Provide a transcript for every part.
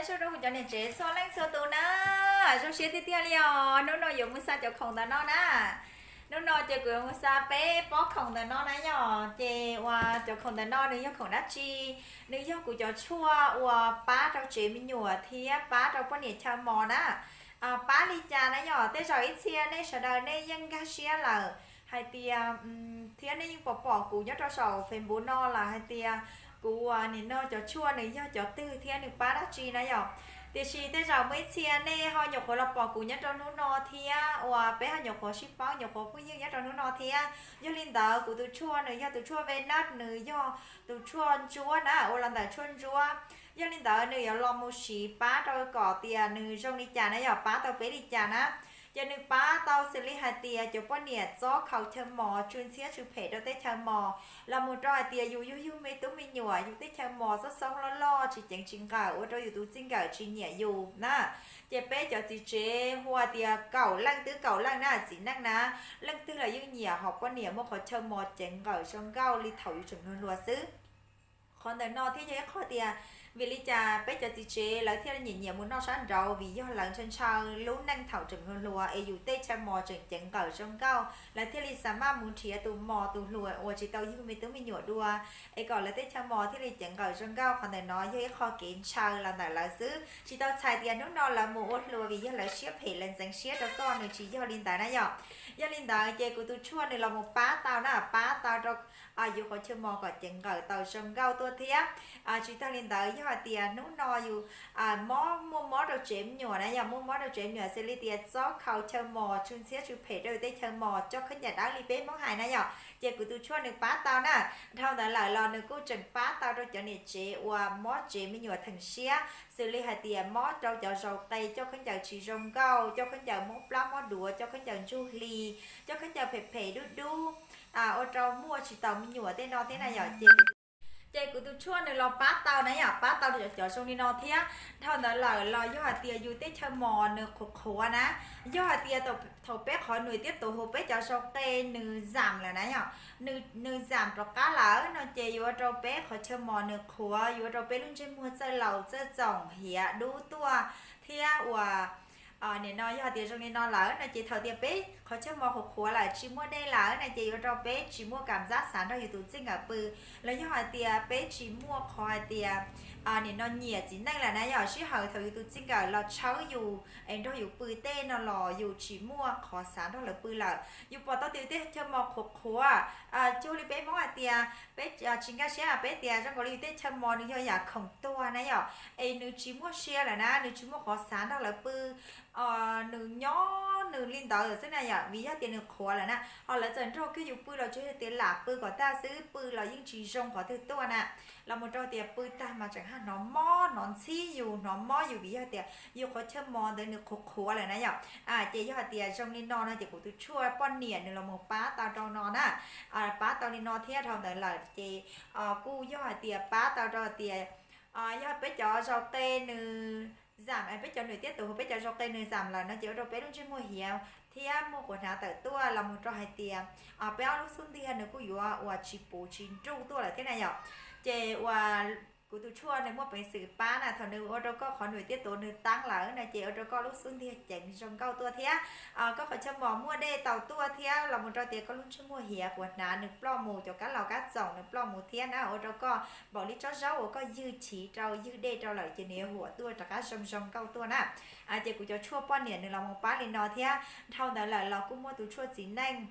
Zoo rau kuv cov niam tsev txhua leej txhua tus na, zoo siab tiag tiag li os. Hnub no yuav mus xa cov khoom ntawm no na. Hnub no ces kuv yuav mus xa peb pob khoom ntawm no na yom. Ces uas cov khoom ntawm no nws yog khoom dab tsi? Nws yog kuv cov tshuaj uas pab rau tsev me nyuam thiab pab rau poj niam chaw mos na. Pab li cas na yom? Tej zaum ib txhia nej sawv daws nej yeej nkag siab lawm hais tias, thiab nej yeej pom pom kuv nyob rau saum Facebook no lawm hais tias kuv uas nim no cov tshuaj nws yog cov twg thiab nws pab dab tsi na yom. Tiam sis tej zaum muaj ib txhia nej ho nyuam qhuav los pom kuv nyob rau hnub no thiab uas peb ho nyuam qhuav sib paub nyuam qhuav phooj ywg nyob rau hnub no thiab. Yog li ntawd kuv tus tshuaj nws yog tus tshuaj Venus, nws yog tus tshuaj ntsuab na, ua los ntawm tshuaj ntsuab. Yog li ntawd nws yuav los mus siv pab rau kom tias nws zoo li cas na yom, pab tau peb li cas na. Ces nws pab tau xws li hais tias cov poj niam txob khaus chaw mos, tsw ntxhiab tsw phem rau tej chaw mos, los mus rau hais tias yus yug yug me tub me nyuam, yus tej chaw mos xob xoob loj loj tsis ceev tsis nqawm ua rau yus tus txij nkawm tsis nyiam yus na. Ces peb cov txiv tsev hu tias kaum leej twb kaum leej na, txiv neej na, leej twg los yeej nyiam hom poj niam muaj qhov chaw mos ceev nqawm zoo nkauj li thaum yus tseem hluas hluas xwb. Qhov ntawm no thiaj yog ib qho tias vim li cas peb cov txiv tsev lawv thiaj nyiam nyiam mus noj sab nraud, vim yog lawv ntshaw ntshaw lub neej thaum tseem hluas hluas es yus tej chaw mos tseem ceev nqawm zoo nkauj, lawv thiaj li xa maj mus nrhiav tus mos tus hluas uas tsis tau yug me tub me nyuam dua, es kom lawv tej chaw mos thiaj li ceev nqawm zoo nkauj. Qhov ntawm no yog ib qho kev ntshaw los ntawm lawv xwb, tsis tau txhais tias hnub no lawv mus ua hluas vim yog lawv siab phem lawv ntxeev siab rau koj, nws tsis yog li ntawd na yom. Yog li ntawd ces kuv tus tshuaj nws los mus pab tau na, pab tau rau yus qhov chaw mos kom ceev nqawm tau zoo nkauj tuaj thiab. Tsis tag li ntawd yog hais tias hnub no yus mob, muaj mob rau tsev me nyuam na yom, muaj mob rau tsev me nyuam xws li tias txob khaus chaw mos, tsw ntxhiab tsw phem rau yus tej chaw mos, coj khaub ncaws dawb li peb Hmoob hais na yom, ces kuv tus tshuaj nws pab tau na. Dhau ntawd lawm los nws kuj tseem pab tau rau cov niam tsev uas mob tsev me nyuam theem siab, xws li hais tias mob rau cov zau qe, coj khaub ncaws tsis zoo nkauj, coj khaub ncaws mob plab mob duav, coj khaub ncaws ntsug hli, coj khaub ncaws phem phem dub dub, ua rau muaj tsis taus me nyuam tej no thiab na yom. Ces kuv tus tshuaj nws los pab tau na yom, pab tau cov zoo li no thiab. Dhau ntawd lawm los yog hais tias yus tej chaw mos nws qhuav qhuav na, yog hais tias thaum peb qhov nws tiab tus hu peb cov zau qe nws zam lawm na yom, nws zam rov qab lawm no ces yuav ua rau peb qhov chaw mos nws qhuav, yuav ua rau peb lub ntsej muag txawj laus txawj txoom hiav dub tuaj thiab uas nim no yog hais tias zoo li no lawm no ces thaum tias peb qhov chaw mos qhuav qhuav lawm tsis muaj dej lawm na ces yuav ua rau peb tsis muaj kam zab xav nrog yus tus txij nkawm pw, los yog hais tias peb tsis muaj qhov hais tias nim no nyiam txiv neej lawm na yom, sij hawm thaum yus tus txij nkawm los tshawb yus es nrog yus pw tej no los yus tsis muaj qhov xav nrog lawv pw lawm. Yus pom tau tias yus tej chaw mos qhuav qhuav, cuag li peb Hmoob hais tias peb tsis nkag siab, peb tias zoo nkaus li yus tej chaw mos nws yog yam khoom tuag na yom, es nws tsis muaj sia lawm na, nws tsis muaj qhov xav nrog lawv pw, nws nyob nws li ntawd xwb na yom, vim yog tias nws qhuav lawm na, ho lawv txawm nrog kiag yus pw los tsuas yog tias lam pw kom tag xwb, pw los yeej tsis zoo qhov twg tuaj na. Los mus rau tias pw tag mas tseem haj hnov mob hnov ntxhib yus, hnov mob yus vim yog tias yus qhov chaw mos ntawd nws qhuav qhuav lawm na yom. Ces yog hais tias zoo li no no ces kuv tus tshuaj poj niam nws los mus pab tau rau no na, pab tau li no thiab. Dhau ntawd lawm ces kuj yog hais tias pab tau rau tias yog peb cov zau qe nws zam, peb cov nws tiab tus hu peb cov zau qe nws zam lawm no ces ua rau peb lub ntsej muag hiav thiab muaj quav hnav tawm tuaj, los mus rau hais tias peb ob lub xub ntiag nws kuj yuav uas tsis puv tsis nruj tuaj lawm thiab na yom. Ces uas kuv tus tshuaj nws muaj peev xwm pab na, thaum nws ua rau koj qhov nws tiab tus nws taab lawm na ces ua rau koj lub xub ntiag ceev zoo nkauj tuaj thiab. Koj qhov chaw mos muaj dej tau tuaj thiab, los mus rau tias koj lub ntsej muag hiav quav hnav nws ploj mus, cov kab laus kab txoom nws ploj mus thiab na, ua rau koj npaum li tsob zaub uas koj ywg chiv rau ywg dej rau lawm ces nws yuav huam tuaj rov qab zoo zoo nkauj tuaj na. Ces kuv cov tshuaj poj niam nws los mus pab li no thiab. Dhau ntawd lawm los kuj muaj tus tshuaj txiv neej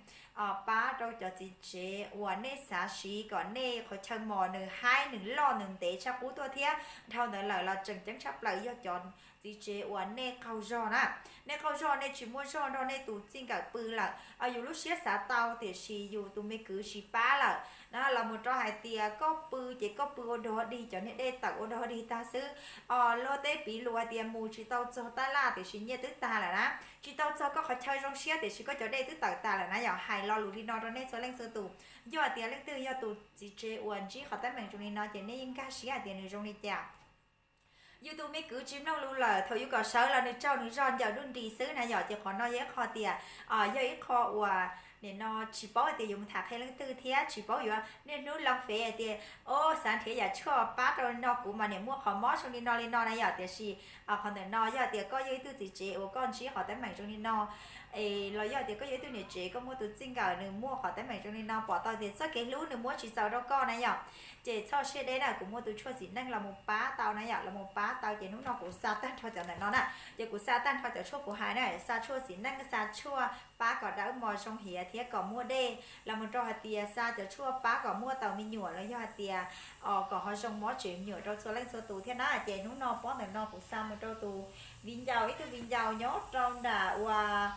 pab rau cov txiv tsev uas nej xav siv kom nej qhov chaw mos nws haib nws loj nws ntev tshaj qub tuaj thiab. Dhau ntawd lawm los tseem ceeb tshaj plaws yog cov txiv tsev uas nej qaug zog na. Nej qaug zog nej tsis muaj zog nrog nej tus txij nkawm pw lawm, yus lub siab xav tau tiam sis yus tus me kwv tsis pab lawm na, los mus rau hais tias koj pw ces koj pw ua dog dig, cov niag dej tawm ua dog dig tag xwb. Luag tej piv lus hais tias mus tsis tau txog tab laj tiam sis nyiaj twb tag lawm na, tsis tau txog koj qhov chaw zoo siab tiam sis koj cov dej twb tawm tas lawm na yom. Hais lo lus li no rau nej txhua leej txhua tus. Yog hais tias leej twg yog tus txiv tsev uas ntsib qhov teeb meem zoo li no ces nej yeej nkag siab hais tias nws zoo li cas. Yus tus me kwv tsis mloog lus lawm, thaum yus kom sawv los nws tsaug nws zog ncaws nruj nris xwb na yom. Ces qhov no yog ib qho tias yog ib qho uas nim no tsis paub hais tias yuav mus tham qhia leej twg thiab tsis paub yuav niaj hnub loo fev hais tias, o, xav nrhiav yam tshuaj pab rau no kuv mas nim muaj qhov mob zoo li no li no na yom. Tiam sis qhov ntawm no yog tias koj yog ib tug txiv tsev uas koj ntsib qhov teeb meem zoo li no, es los yog tias koj yog ib tug niam tsev koj muaj tus txij nkawm nws muaj qhov teeb meem zoo li no, pom tau tias txoj kev hlub nws muab tsis txaus rau koj na yom, ces txhob siab deb na, kuv muaj tus tshuaj txiv neej los mus pab tau na yom, los mus pab tau. Ces hnub no kuv xa tag nrho cov ntawm no na, ces kuv xa tag nrho cov tshuaj kuv hais na, xa tshuaj txiv neej, xa tshuaj pab kom dawb mos zoo hiav thiab kom muaj dej, los mus rau hais tias xa cov tshuaj pab kom muaj tau me nyuam los yog hais tias kom ho zoo mob tsev me nyuam rau txhua leej txhua tus thiab na. Ces hnub no pob ntawm no kuv xa mus rau tus viv ncaus, ib tug viv ncaus nyob rau nram uas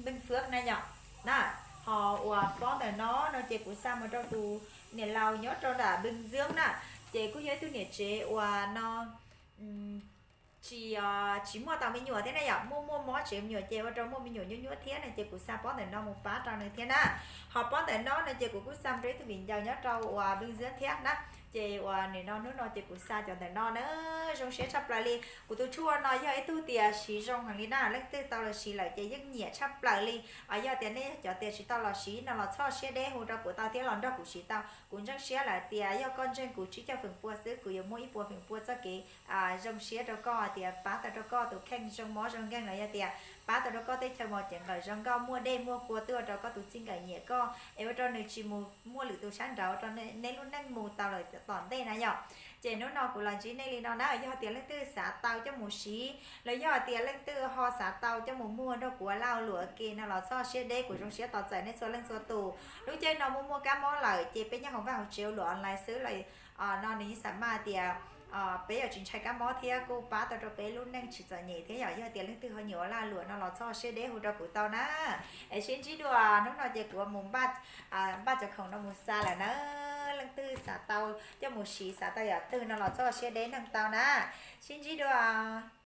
Bình Phước na yom na. Ho uas pob ntawm no no ces kuv xa mus rau tus niam laus nyob rau nram Bình Dương na, ces kuj yog ib tug niam tsev uas no tsis tsis muaj tau me nyuam thiab na yom, muaj muaj mob tsev me nyuam ces ua rau muaj me nyuam nyuaj nyuaj thiab no, ces kuv xa pob ntawm no mus pab rau nws thiab na. Ho pob ntawm no no ces kuv kuj xa mus rau ib tug viv ncaus nyob rau uas Bình Dương thiab na. Ces uas nim no hnub no ces kuv xa cov ntawm no na, zoo siab tshaj plaws li. Kuv tus tshuaj no yog ib tug tias siv zoo heev li na, leej twg tau los siv lawm ces yeej nyiam tshaj plaws li. Yog tias nej yog cov tias tsis tau los siv no los txhob siab deb, hu rau kuv tau thiab los nrog kuv siv tau. Kuv ntseeg siab lawm tias yog koj ntseeg kuv tsib caug feem pua xwb, kuv yuav muaj ib puas feem pua txoj kev zoo siab rau koj, tias pab tau rau koj tus kheej zoo mob zoo nkeeg los yog tias pab tau rau koj tej chaw mos cev nqawm zoo nkauj, muaj dej muaj kua twb ua rau koj tus txij nkawm nyiam koj es ua rau nws tsis mus muaj lwm tus sab nraud, ua rau nej lub neej mus tau lawm tom ntej na yom. Ces hnub no kuv los ntsib nej li no na, yog tias leej twg xav tau coj mus siv los yog tias leej twg ho xav tau coj mus muag nrog kuv ua laj ua luam ua ke no los txhob siab deb, kuv zoo siab tos txais nej txhua leej txhua tus. Lub caij no muaj muaj kab mob lawm ces peb nyob hauv vaj hauv tsev ua luam online xwb los no nws yeej xam maj tias peb yuav tsis ntshai kab mob thiab kuj pab tau rau peb lub neej tsis txom nyem thiab yom. Yog tias leej twg ho nyiam ua laj luam no los txhob siab deb, hu rau kuv tau na. Es sib ntsib dua, hnub no ces kuv mus npaj cov khoom no mus xa lawm na. Leej twg xav tau coj mus siv, xav tau yam twg no los txhob siab deb neeg tau na. Sib ntsib dua.